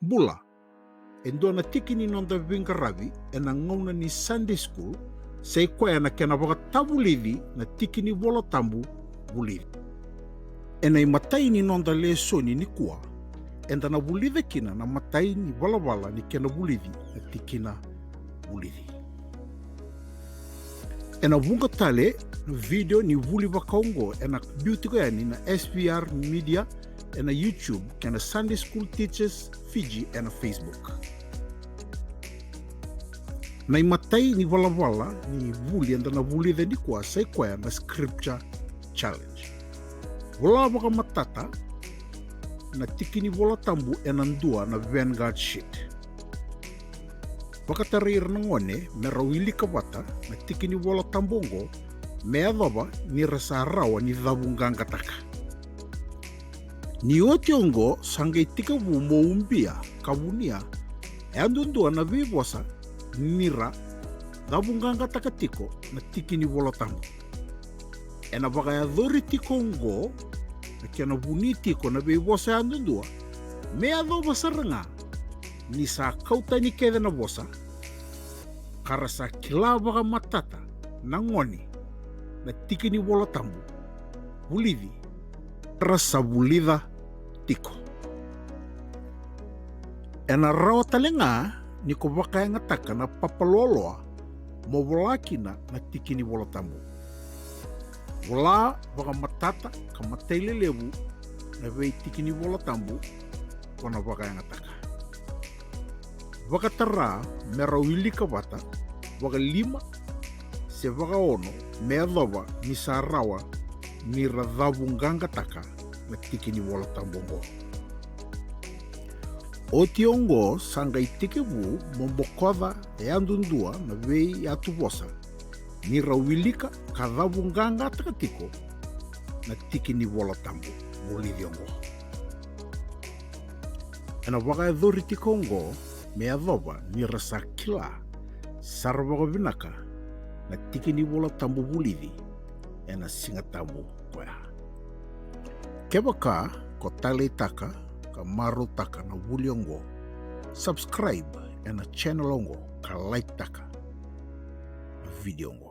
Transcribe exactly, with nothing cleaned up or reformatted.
Bula. E dua na tiki ni noda veiqaravi ena gauna ni Sunday school, sa i koya na kena vakatavulici na tiki ni Vola Tabu vulici. Ena imatai ni noda lesoni nikua, eda na vulica kina na matai ni valavala ni kena vulici na tikina vulici. Ena vuqa tale na vidio ni vuli vakaoqo ena biu tiko yani na S V R Media ena YouTube kei na Sunday School Teachers Fiji ena Facebook. Na imatai ni valavala ni vuli eda na vulica nikua sa i koya na Scripture Challenge. Vola vakamatata na tiki ni Vola Tabu ena dua na Vanguard sheet. Vakatarai ira na gone me ra wilika vata na tiki ni Vola Tabu oqo me yacova ni ra sa rawa ni cavuqaqataka. Ni oti oqo sa qai tekivu mo ubia ka vunia yadudua na veivosa ni ra cavuqaqataka tiko na tiki ni Vola Tabu. Ena vakayacori tiko oqo na kena vuni tiko na veivosa yadudua me yacova sara ga ni sa kau tani kece na vosa, ka ra sa kila vakamatata na gone na tiki ni Vola Tabu vulici ra sa vulica tiko. Ena rawa tale ga ni ko vakayagataka na papaloaloa mo vola kina na tiki ni Vola Tabu. Vola vakamatata ka matailelevu na veitiki ni Vola Tabu ko na vakayagataka. Vakatara me ra wilika vata vakalima se vakaono me yacova ni sa rawa ni ra cavuqaqataka na tiki ni Vola Tabu oqo. Oti oqo sa qai tekivu mo bokoca yadudua na veiyatuvosa ni ra wilika ka cavuqaqataka tiko na tiki ni Vola Tabu vulici oqo. Ena vakayacori tiko oqo me yacova ni ra sa kila sara vakavinaka na tiki ni Vola Tabu vulici ena Siga Tabu koya. Kevaka ko taleitaka ka marautaka na vuli oqo, subscribe ena channel oqo ka like taka na vidio oqo.